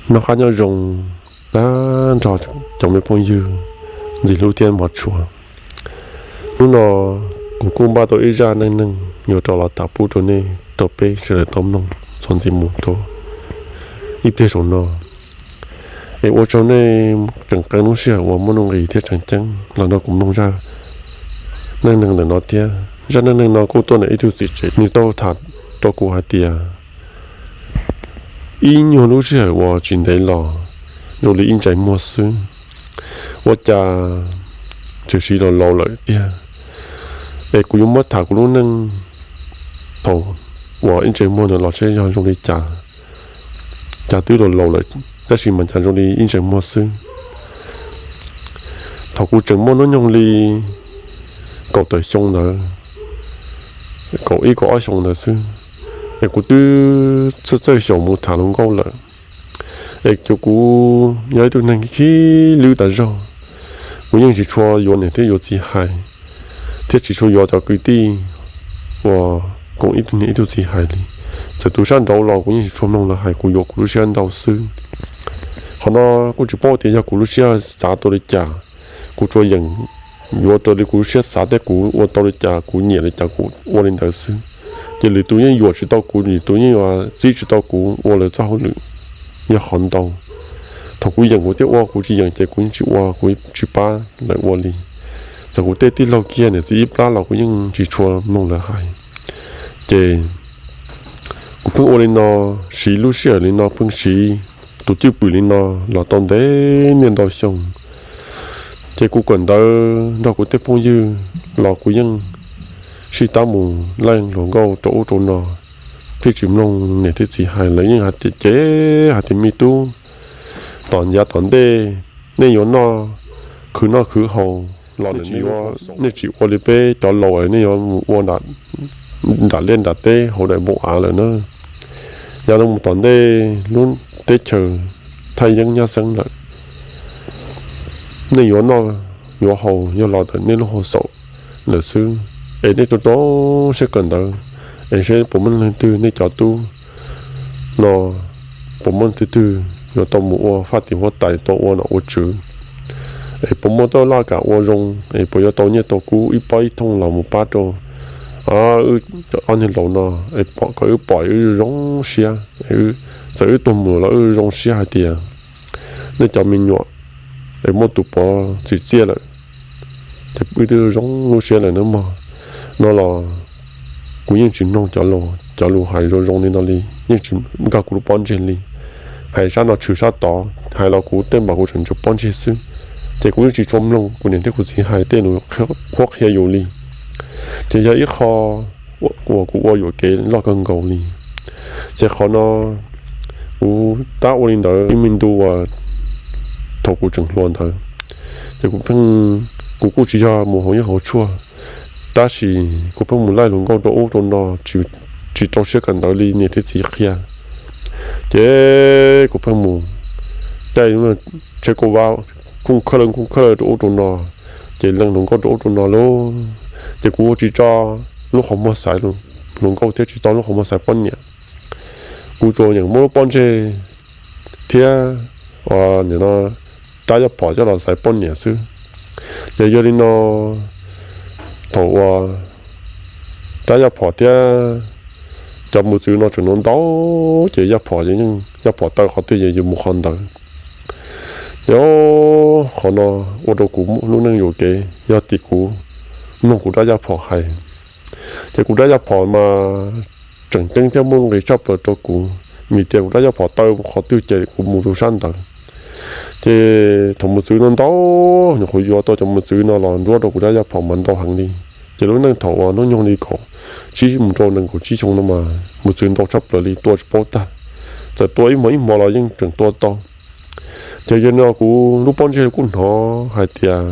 Noj qab nyob zoo tag nrho cov me phooj ywg ntxim hlub thiab hmov tshua. Hnub no kuv kuj npaj tau ib zaj neej neeg yuav rov los tham pub rau nej rau peb sawv daws tau mloog txuas ntxiv mus rau ib pliag saum no. Es ua tsaug nej tseem qee lub sij hawm uas muaj nuj nqis thiab tseem ceeb los nrog kuv mloog zaj neej neeg ntawm no thiab. Zaj neej neeg no kuj tuaj ntawm ib tug txiv tsev, nws tau tham rau kuv hais tias ib nyuag lub sij hawm uas tsis ntev los zoo li ib ntsais muag xwb, ua cas tshwm sim los laus lawm tiag. Es kuv yuav muab tham kuv lub neej thaum uas ib ntsais muag ntawd los seb yog zoo li cas, cas twb los laus lawm tab sis mas cas zoo li ib ntsais muag xwb. Thaum kuv tseem muaj hnub nyoog li kaum tawm xyoo ntawd, kaum ib kaum ob xyoo ntawd xwb, es kuv twb txawj txawj xyaum mus tham hluas nkauj lawm. Es kuv yog ib tug neeg khib lwb tas zog, kuv yeej tsis tshua yuav niam thiab yuav txiv hais, thiab tsis tshua yuav cov kwv tij uas koom ib tug niam ib tug txiv hais li. Txawm tus sab nraud los kuv yeej tsis tshua mloog lawv hais, kuv yuav kuv lub siab ntau xwb. Qhov no kuj tsis paub tias yog kuv lub siab xav tau li cas, kuv tsuas yeem yuav raws li kuv lub siab xav thiab kuv ua tau li cas kuv nyiam li cas kuv ua li ntawd xwb. Ces lwm tus yeej yuam tsis tau kuv, lwm tus yeej yuav txib tsis tau kuv ua lawv txoj hauj lwm yog qhov ntau. Thaum kuv yeem kuv thiaj ua, kuv tsis yeem ces kuv yeej tsis ua, kuv tsis pab lawv ua li. Txawm kuv tej tij laug kiag niam txiv ib plab los kuv yeej tsis tshua mloog lawv hais. Ces kuv pheej ua li no, siv lub sij hawm li no, pheej siv tus cwj pwm li no los tau ntev niaj ntau xyoo. Ces kuv kawm ntawv nrog kuv tej phooj ywg los kuv yeej sib tab mus laij hluas nkauj rau ub rau no, thiaj tsis mloog niam thiab txiv hais. Lawv yeej hais tias, ces hais tias me tub, tom yav tom ntej nej yuav noj, khwv noj khwv haus los nej tsis ua li peb cov laus, nej yuav mus ua nram liaj nram teb hauv daim npoo av lawm na. Yav no mus tom ntej lub teb chaws thaj yeeb nyab xeeb lawm, nej yuav noj yuav haus yog los ntawm nej lub hauv xaum lawm xwb. Es nej rau rau siab kawm ntawv, es seb puas muaj leej twg nej cov tub no, puas muaj leej twg yuav tau mus ua faj tim huab tais, tau ua nom ua tswv, es puas muaj tau laj kam ua zoo, es puas yuav tau nyiaj tau kub ib pob ib thooj los mus pab rau wb ob niag laus no, es kom wb pom wb zoo siab, txawm wb tuag mus los wb zoo siab hais tias nej cov me nyuam es muaj tus pov txim txiaj lawm, ces wb twb zoo lub siab lawm nawb mog. No los kuv yeej tsis mloog cov, cov lus hais zoo zoo li no li, yeej tsis nkag kuv lub pob ntseg li. Hais sab no tshwm sab tod, hais los kuv tej npam kuv tseem ntsaws pob ntseg xwb. Ces kuv yeej tsis tshua mloog kuv niam thiab kuv txiv hais tej lus qhuab qhia yus li. Ces yog ib qho uas kuv ua yuam kev loj kawg nkaus li. Ces qhov no kuv tab ua li ntawd ib me ntu uas thaum kuv tseem hluas ntawd, ces kuv pheej, kuv kuj tsis yog mus hauv yeeb hauv tshuaj, tab sis kuv pheej mus laij hluas nkauj rau ub rau no, tsis rau siab kawm ntawv li niam thiab txiv qhia. Ces kuv pheej mus caij tsheb kauj vab khooj khawj lawj khooj khawj lawj rau ub rau no, ces leej hluas nkauj rau ub rau no lauj. Ces kuv ua tsis tso lub qhov muag xaiv hluas nkauj thiab tsis tso lub qhov muag xaiv poj niam. Kuv tsuas yeem muab lub pob ntseg thiab nim no rab yaj phom coj los xaiv poj niam xwb. Ces yog li no, thaum uas rab yaj phom thiab cov mos txwv no tseem ntau ntau, ces yaj phom, yaj phom taw qhov twg ces yus mus qhov ntawd. Ces qhov no ua rau kuv lub neej yuam kev yog tim kuv mloog kuv rab yaj phom hais. Ces kuv rab yaj phom mas tseem ceeb thiab muaj nqis tshaj plaws rau kuv, vim tias kuv rab yaj phom taw qhov twg ces kuv mus rau sab ntawd. Ces thaum mos txwv no ntau, nyuam qhuav yuav tau cov mos txwv no los nruab rau kuv rab yaj phom mas ntau heev li. Ces lub neej thaum uas hnub nyoog li kaum tsib mus rau nees nkaum tsib xyoo no mas mos txwv ntau tshaj plaws li, tua tsis paub tag. Txawm tua ib hmo ib hmo los yeej tseem tua tau. Ces yog no kuv lub pob ntseg kuj hnov hais tias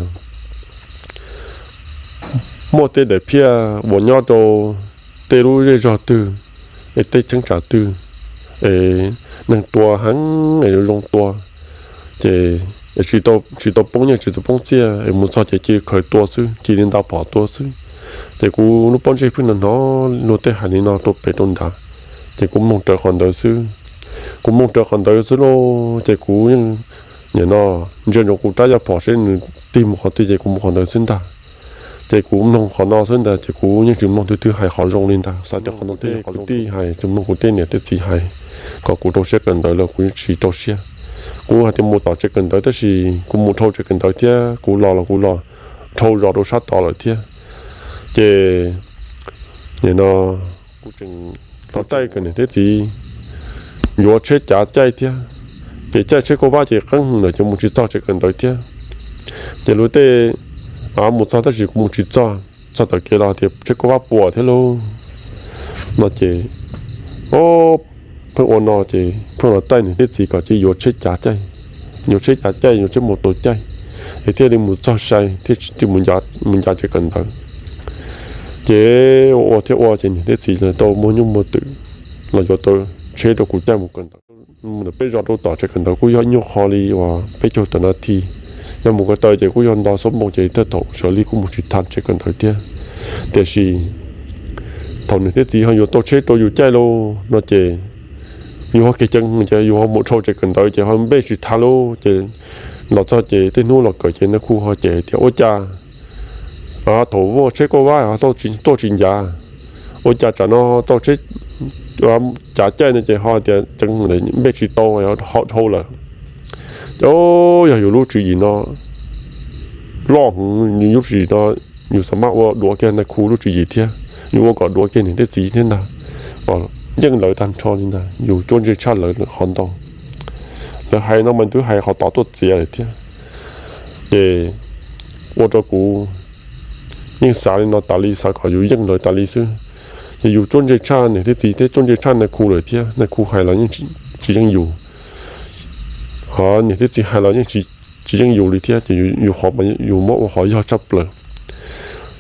muaj tej daim phiaj uas nyob rau tej lub zej zog twg, es tej cheeb tsam twg, es neeg tua heev es zoo tua, ces tsis tau poob nyiaj tsis tau poob txiaj, es mus txog ces cia li khaws tua xwb, cia li nta phom tua xwb. Ces kuv lub pob ntseg pheej hnov luag tej hais li no rau pem rau nrad, ces kuv mloog rawv qhov ntawd xwb. Kuv mloog rawv qhov ntawd xwb lauj, ces kuv yeej nim no ntsia ntsoov kuv rab yaj phom seb nws tig mus qhov twg ces kuv mus qhov ntawd xwb ntag. Ces kuv mloog qhov no xwb ntag ces kuv yeej tsis mloog tus twg hais qhov zoo li ntag. Xav tias qhov no tej kuv tij hais, tsis mloog kuv tej niam tej txiv hais, kom kuv rau siab kawm ntawv los kuv yeej tsis rau siab. Kuv hais tias mus tom tsev kawm ntawv tab sis kuv mus dhau tsev kawm ntawv thiab kuv los los kuv los dhau zos rau sab tod lawm thiab. Ces nim no kuv tseem los taij kom niam thiab txiv yuav tsheb cav caij thiab, ces caij tsheb kauj vab ces qeeb hwv lawm ces mus tsis txog tsev kawm ntawv thiab. Ces luag tej mus txog tab sis kuv mus tsis txog, txog tom kev los tias tsheb kauj vab puas thiab lauj. No ces, o, pheej ua no ces pheej los taij niam thiab txiv kom cia yuav tsheb cav caij, yuav tsheb cav caij, yuav tsheb mus tus caij, es thiaj li mus txog sai thiaj mus ncav tsev kawm ntawv. Ces ua ua thiab ua ces niam thiab txiv lawv tau muaj nyuj muaj twm los yuav tau tsheb rau kuv caij mus kawm ntawv. Mus ntawm peb zos rau tom tsev kawm ntawv kuj yog nyuag qho li uas peb caug tawm nas this. Yog mus ko taw ces kuj yog nto xuab moos ces thawj thaum sawv li kuj mus tsis tag tsev kawm ntawv thiab. Tiam sis thaum niam thiab txiv ho yuav tau tsheb rau yus caij lauj no ces yus ho kev ceev ces yus ho mus dhau tsev kawm ntawv ces ho npej tsis tag lauj ces los txog ces tej hnub los kawm ces nais khu ho cem tias ua cas thaum muaj tsheb kauj vab tuaj tsis ncav, ua cas tsam no tau tsheb cav caij no ces ho tias ceev npej tsis tau, ho dhau lawm. Ces yog yus lub tswv yim no loj heev, yus lub tswv yim no yus xav maj ua duav kiag nais khu lub tswv yim thiab, yus ua kom duav kiag niam thiab txiv thiab ntag, kom yeej lawv tag nrho li ntag, yus cuab ntse tshaj lawv lawm qhov ntau. Lawv hais no mas twb hais qhov tod tuaj txiav lawm thiab. Ces ua rau kuv yeej xav li no tas li, xav kom yus yeej lawv tas li xwb. Ces yus cuab ntse tshaj niam thiab txiv thiab cuab ntse tshaj nais khu lawm thiab, nais khu hais los yeej tsis yeej yus, ho niam thiab txiv hais los yeej tsis yeej yus li thiab, ces yus qhov yus muab ua qhov yog tshaj plaws.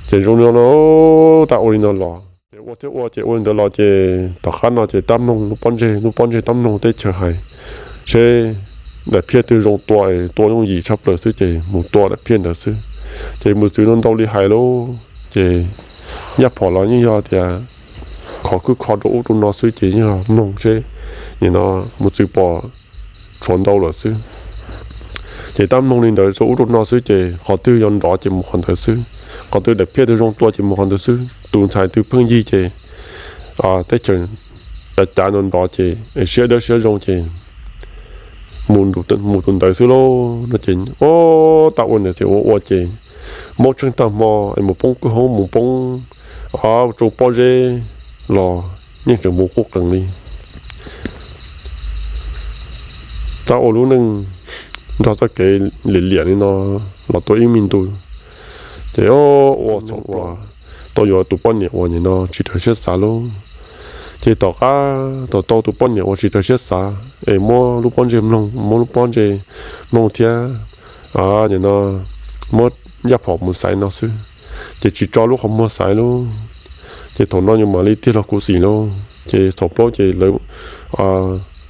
Ces zoo li no, tab ua li no los ces ua thiab ua ces ua li ntawd los ces tom qab no ces tab mloog lub pob ntseg, lub pob ntseg tab mloog teb chaws hais seb daim phiaj twg zoo tua, tua yooj yim tshaj plaws xwb ces mus tua daim phiaj ntawd xwb. Ces mus txwv no ntau li hais lauj, ces yaj phom los yeej yog tias khov khwb kho rau ub rau no xwb ces yeej mloog seb nim no mus txwv pom tshuav ntau lawm xwb. Ces tab mloog li ntawd rau ub rau no xwb ces qhov twg yog nrov ces mus qhov ntawd xwb, qhov twg daim phiaj twg zoo tua ces mus qhov ntawd xwb. Tus ntxhais twg pheej yig ces teb chaws cav cav nrov nrov ces siab dawb siab zoo ces mus tus ntawd xwb lauj no ces, o, tab ua ntawd ces ua ua ces mob tsheej tag hmo es mus poob kwj hoob mus poob tsoo pob zeb los yeej tseem mus qub qees li. Tab ua lub neej nrog txoj kev liam liam li no los tau ib me ntu, ces ua txhaum uas tau yuav tus poj niam uas nim no tsis raws siab xav lauj. Ces tom qab tau tau tus poj niam uas tsis raws siab xav es muab lub pob ntseg mloog, muab lub pob ntseg mloog thiab nim no muab yaj phom mus xaiv no xwb, ces tsis tso lub qhov muag xaiv lauj. Ces thaum no yus mam li tiag los khuv xim lauj, ces txhaum plaub ces lawv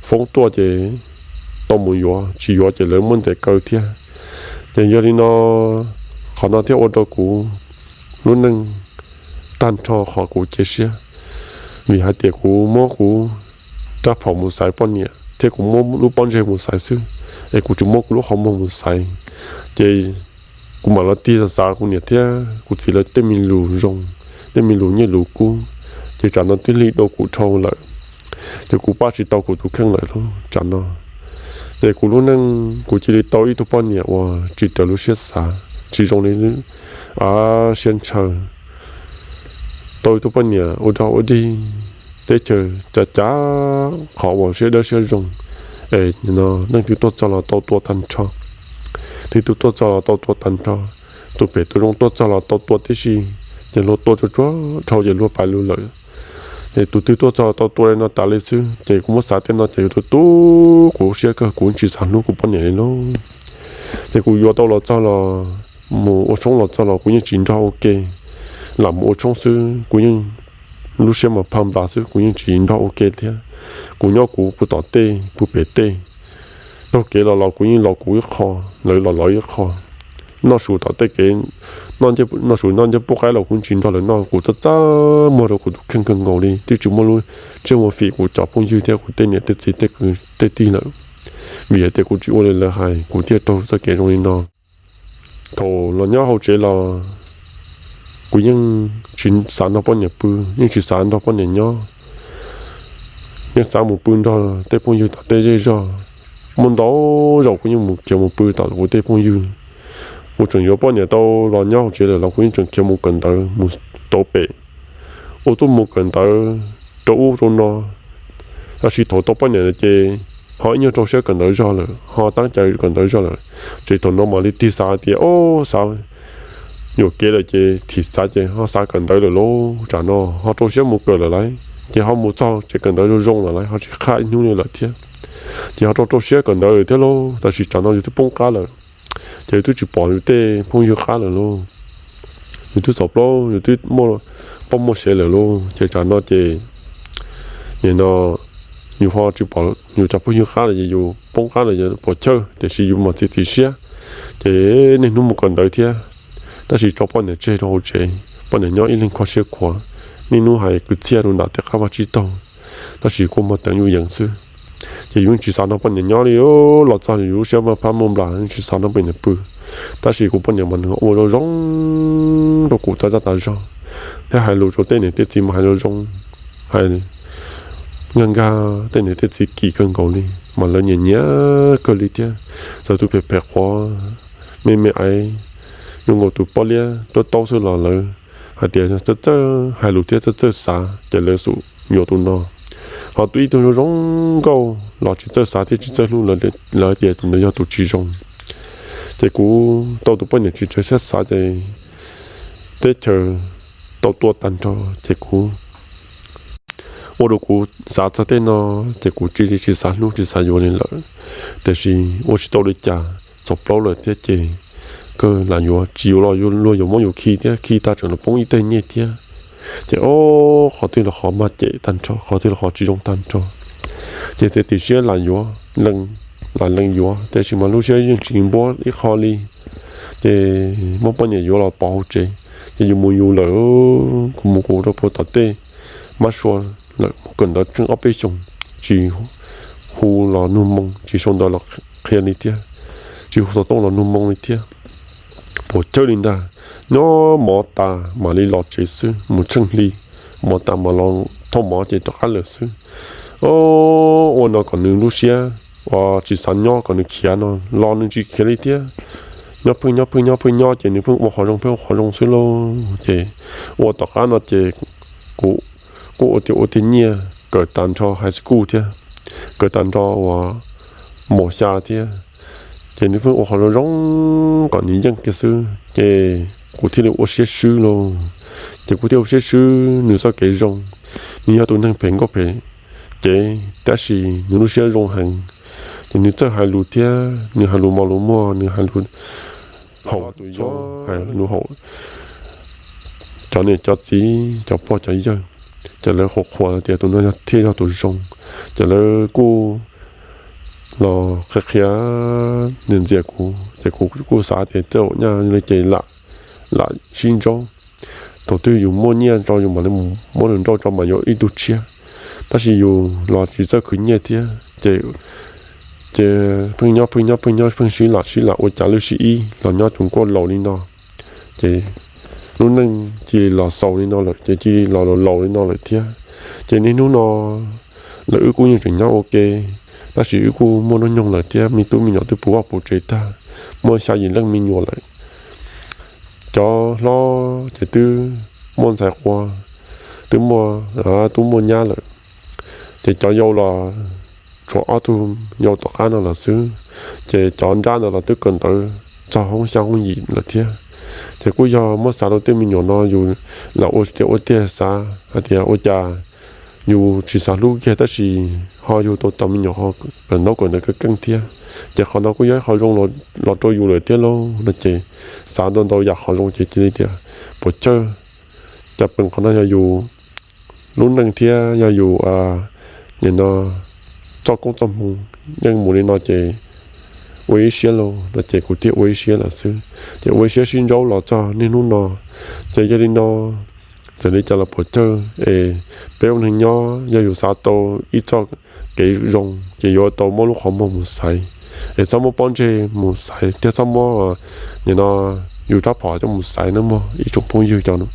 foob tuaj ces tau mus yuav, tsis yuav ces lawv muab ntes kaw thiab. Ces yog li no, qhov no thiaj ua rau kuv lub neej tag nrho qhov kuv cia siab, vim hais tias kuv muab kuv rab phom mus xaiv poj niam thiab kuv muab lub pob ntseg mus xaiv xwb, es kuv tsis muab kuv lub qhov muag mus xaiv. Ces kuv mam los tig xav kuv niam thiab kuv txiv lawv tej me lus zoo, tej me lus nyiaj lus kub, ces tsam no twb lig dua kuv dhau lawm, ces kuv pab tsis tau kuv tus kheej lawm lauj tsam no. Ces kuv lub neej kuv cia li tau ib tug poj niam uas tsis raws lub siab xav, tsis zoo li siab ntshaw, tau ib tug poj niam ua dog ua dig, teb chaws cav cav qhov uas siab dawb siab zoo, es no leej twg tuaj txog los tau tua tag nrho. Leej twg tuaj txog los tau tua tag nrho, tus phem tus zoo tuaj txog los tau tua tib si, ces luag tua tsuag tsuag dhau ces luag pais lug lawm. Es tus twg tuaj txog los tau tua li no tas li xwb, ces kuv muab xav tej no ces yus tu tu kuv siab kawg, kuv tsis xav hlub kuv poj niam li lauj. Ces kuv yuav tau los txog los mus ua tshoob los txog los kuv yeej tsis nrog ua ke, lam mus ua tshoob xwb, kuv yeej lub siab mas pha nplas xwb, kuv yeej tsis nrog ua ke thiab. Kuv nyob kuv puag tom tej puag pem tej, taug kev los los kuv yeej los kuv ib qho, lawv los lawv ib qho, noj su tom tej kev noj su noj ncej pub qaib los kuv tsis nrog lawv noj, kuv txaj txaj muag rau kuv tus kheej kawg nkaus li, twb tsis muaj lub tsiaj muaj fim kuv cov phooj ywg thiab kuv tej niam tej txiv tej kwv tej tij lawm, vim hais tias kuv tsis ua li lawv hais kuv thiaj raug txoj kev zoo li no. Thaum los nyob hauv tsev los kuv yeej tsis xav nrog poj niam pw, yeej tsis xav nrog poj niam nyob, yeej xav mus pw nrog tej phooj ywg tom tej zej zog. Muaj ntau zaus kuv yeej mus khiav mus pw tom kuv tej phooj ywg. Kuv tseem yuav poj niam tau los nyob hauv tsev lawm los kuv yeej tseem khiav mus kawm ntawv mus tau pem, ua tuaj mus kawm ntawv rau ub rau no. Tab sis thaum tau poj niam lawm ces ho ib nyuag rau siab kawm ntawv zog lawm, ho tab cai kawm ntawv zog lawm, ces thaum no mam li tig xav tias o, xav yuam kev lawm ces thim xav ces ho xav kawm ntawv lawm lauj. Tsam no ho rau siab mus kawm lawm lauj, ces ho mus txog tsev kawm ntawv zoo zoo lawm lauj, ho tsis qhaj ib hnub li lawm thiab. Ces ho rau rau siab kawm ntawv lawm thiab lauj, tab sis tsam no yus twb poob qab lawm, ces yus twb tsis pom yus tej phooj ywg qab lawm lauj. Yus twb txaus plaub, yus twb muaj poj muaj sev lawm lauj, ces tsam no ces nim no yus ho tsis pom yus cov phooj ywg qab lawm ces yus poob qab lawm, yus puas chawj, tiam sis yus mam txiav txim siab, ces niaj hnub mus kawm ntawv thiab. Tab sis tso poj niam tseg rau hauv tsev, poj niam nyob ib leeg kho siab khuav, niaj hnub hais kwv txhiaj rau nram tej qab vaj tsib taug, tab sis kuj muag teev yus yees xwb. Ces yus yeej tsis xav nrog poj niam nyob li, los txog yus lub siab maj phab muaj nplas, yeej tsis xav nrog poj niam pw. Tab sis kuv poj niam mas nws ua zoo zoo rau kuv tas zaj tas zog, thiab hais lus rau tej niam tej txiv mas hais zoo zoo, hais nkag nkag tej niam tej txiv kim kawg nkaus li, mas lawv nyiam nyiam kawg li thiab. Txawm tus phem phem qhuav me me aiv zoo nkaus tus poj liab tuab taub xwb los lawv hais tias txawj txawj hais lus thiab txawj txawj xav, ces lawv xum yuav tus no. Ho tus ib tug zoo zoo nkauj los tsis txawj xav thiab tsis txawj hlub, lawv hais tias tus ntawd yog tus tsis zoo. Ces kuv tau tus poj niam tsis txawj xav xav ces teb chaws tau tuaj tag nrho, ces kuv ua rau kuv xav txog tej no, ces kuv cia li tsis xav hlub tsis xav yuav li lawm. Tiam sis ua tsis tau li cas, txaus plaub lawm thiab ces kawg lam yuav, tsis yuav los luag yuav muab yus khi thiab, khi tag tseem los poob ib teg nyiaj thiab. Ces ob qhov twg los qhov mag cem tag nrho, qhov twg los qhov tsis zoo tag nrho. Ces txiav txim siab lam yuav, lam lees yuav, tiam sis mas lub siab yeej tsis npuab ib qho li. Ces muab poj niam yuav los pov hauv tsev, ces yus mus yus lawm, kuv mus kuv rau puag tom tej mab sua lawm, mus kawm ntawv tsheej ob peb xyoos, tsis hu los nug moo, tsis sau ntawv los qhia li thiab, tsis hu xov tooj los nug moo li thiab. Puas chawj li ntag, nyob mov tas mam li los tsev xwb, mus tsheej hli, mov tas mam los thauj mov ces rov qab lawm xwb. Ua no kom nws lub siab uas tsis xav nyob kom nws khiav no los nws tsis khiav li thiab. Nyob pheej nyob pheej nyob pheej nyob ces nws pheej ua qhov zoo pheej ua qhov zoo xwb lauj. Ces ua tom qab no ces kuv kuj ua tiag ua tiag nyiaj, kawm tag nrho high school thiab, kawm tag nrho uas mos xya thiab. Ces nws pheej ua qhov zoo zoo kom nws yeej kiag xwb, ces kuv thiaj li ua siab swb lauj. Ces kuv thiaj ua siab swb nws txoj kev zoo. Nws yog tus neeg phem nkauj phem cev tab sis nws lub siab zoo heev. Ces nws txawj hais lus thiab, nws hais lus mos lus muag, nws hais lus haum tus yau, hais lus haum cov niam cov txiv, cov pog cov yawg. Ces lawv qhuas qhuas tias tus no yog thiaj yog tus zoo. Ces lawv kuj los qhia qhia ntxias ntxias kuv, ces kuv kuj xav tias tej zaum nyaj li ces lam sib ntsauj. Thaum twg yus muaj nyiaj tso yus mam li muab nws nrauj tso mas yuav ib tug tshiab. Tab sis yus los tsis txawj khwv nyiaj thiab, ces ces pheej nyob pheej nyob pheej nyob pheej sib lam sib lam ua cas lub sib ib los nyob tsuas kuaj laus li no. Ces lub neej cia li los xaus li no lawm, ces cia li los laus laus li no lawm thiab. Ces niaj hnub no lawv wb kuj yeej tseem nyob ua ke, tab sis wb kuj muaj hnub nyoog lawm thiab, me tub me nyuam twb puv vaj puv tsev tag, muaj xya yim leej me nyuam lawm. Cov hlob ces twb muaj ntxhais qua, twb muaj tub muaj nyab lawm. Ces cov yau los tshuav ob tug yau tom qab no lawm xwb. Ces cov nrab ntawd los twb kawm ntawv txog hoob xya hoob yim lawm thiab. Ces kuj yog muab xav rau tej me nyuam no yus lam ua tiag ua tiag xav hais tias ua cas yus tsis xav hlub kiag tab sis ho yug tau cov me nyuam ho kawm ntaub kawm ntawv keej keej thiab. Ces qhov no kuj yog ib qho zoo los rau yus lawm thiab lauj no. Ces xav ntau ntau yam qhov zoo ces cia li tias puas chawj, cas peem qhov no yog yus lub neej thiab yog yus nim no txoj koob txoj hmoo yeej mus li no ces ua ib siab lauj no ces kuv thiaj ua ib siab lawm xwb. Ces ua ib siab sib ntsaub los txog niaj hnub no. Ces yog li no, txawm li cas los puas tsawg es peb ua neeg nyob yog yus xav tau ib txoj kev zoo ces yuav tau muab lub qhov muag mus xaiv, es txhob muab pob ntseg mus xaiv thiab txhob muab nim no yus rab phom coj mus xaiv nawb mog ib tsoom phooj ywg cov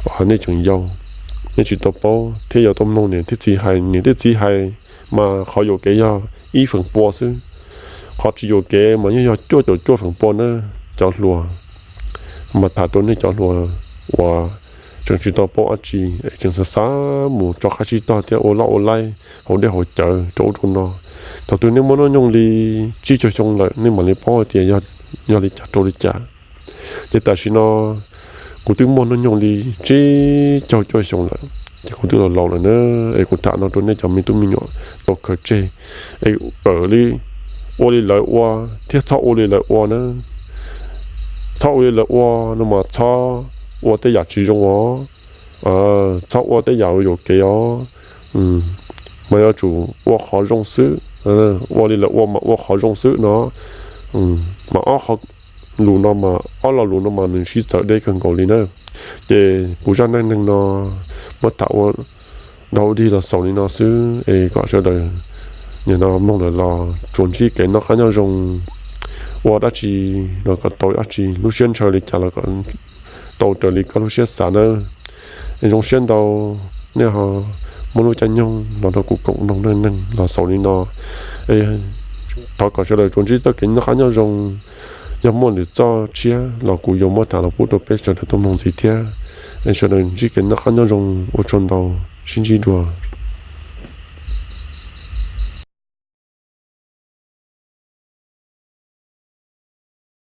uas nej tseem yau, nej tsis tau paub thiab yuav tau mloog niam thiab txiv hais. Niam thiab txiv hais mas qhov yuam kev yog ib feem pua xwb, qhov tsis yuam kev mas yeej yog cuaj caum cuaj feem pua na cov hluas. Mas tham rau nej cov hluas uas tseem tsis tau paub dab tsi es tseem xav xav mus tso qab tsib taug thiab ua loj ua laib hauv dej hauv cawv rau ub rau no, thaum twg nej muaj hnub nyoog li tsib caug xyoo lawm nej mam li paub tias yog li cas rau li cas. Ces tam sim no kuv twb muaj hnub nyoog li tsib caug cuaj xyoo lawm, ces kuv twb los laus lawm na. Es kuv tham no rau nej cov me tub me nyuam tau khaws tseg es ua li lawv ua thiab txhob ua li lawv ua na. Txhob ua li lawv ua no mas txhob ua tej yam tsis zoo os, txhob ua tej yam yuam kev os. Mas yuav tsum ua qhov zoo xwb, ua li lawv ua mas ua qhov zoo xwb no. Mas ob qho lus no mas ob lo lus no mas nws sib txawv deb kawg nkaus li na. Ces kuv zaj neej neeg no muab tham ua dau dig los xaus li no xwb es kom sawv daws nim no mloog lawm los tsuas ntsib kev noj qab nyob zoo, ua dab tsi los kom tau dab tsi, lub siab ntshaw li cas los kom tau raws li koj lub siab xav nawb. Zoo siab ntau nej ho muab lub caij nyoog los nrog kuv koom mloog neej neeg los xaus li no. Thov kom sawv daws tsuas ntsib txoj kev noj qab nyob zoo. Yog muaj lwm txoj tshiab los kuv yuav muab tham los pub rau peb sawv daws tau mloog ntxiv thiab. Sawv daws ntsib kev noj qab nyob zoo, ua tsaug ntau, sib ntsib dua.